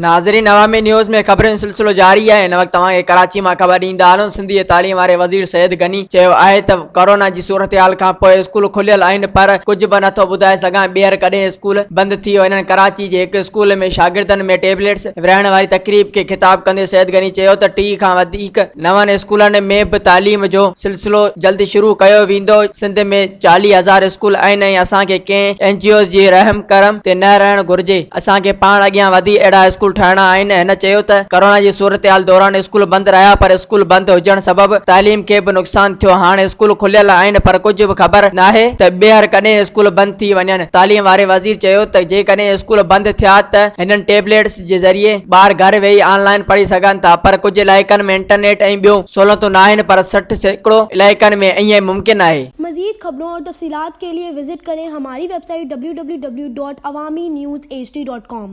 ناظرين عوامي نيوز ۾ خبرن جو سلسلو جاري آهي هن وقت توهان کي ڪراچي مان خبر ڏيندا هلون سنڌ جي تعليم واري وزير سيد غني چيو آهي ته ڪورونا جي صورتحال کان پوء اسڪول کليل آهن پر ڪجهه به نٿو ٻڌائي سگهان ٻيهر ڪڏهن اسڪول بند ٿي وڃن ڪراچي جي هڪ اسڪول ۾ شاگردن ۾ ٽيبليٽس ورهائڻ واري تقريب کي خطاب ڪندي سيد غني چيو ته 30 کان وڌيڪ نون اسڪولن ۾ به تعليم جو سلسلو جلد شروع ڪيو ويندو، سنڌ ۾ 40 هزار اسڪول آهن ۽ اسان کي ڪنهن اين جي اوز جي رحم ڪرم تي نه رهڻ گهرجي، اسان کي پاڻ اڳيان وڌي اهڙا اسڪول ٺاهڻا آهن، هن چيو ته ڪورونا جي صورتحال دوران اسڪول بند رهيا پر اسڪول بند هجڻ سبب تعليم کي به نقصان ٿيو، هاڻ اسڪول کليل آهن پر ڪجهه به خبر ناهي ته ٻيهر ڪڏهن اسڪول بند ٿي وڃن، تعليم واري وزير چيو ته جيڪڏهن اسڪول بند ٿيا ته هنن ٽيبليٽس جي ذريعي ٻار گهر ويهي آن لائين پڙهي سگهن ٿا پر ڪجهه علائقن ۾ انٽرنيٽ ۽ ٻيون سهولتون ناهن پر 60% علائقن ۾ ائين ممڪن آهي. مزيد خبرون اور تفصيلات کے لئے وزٽ ڪرين ھماري web site www.awamiNewsHD.com.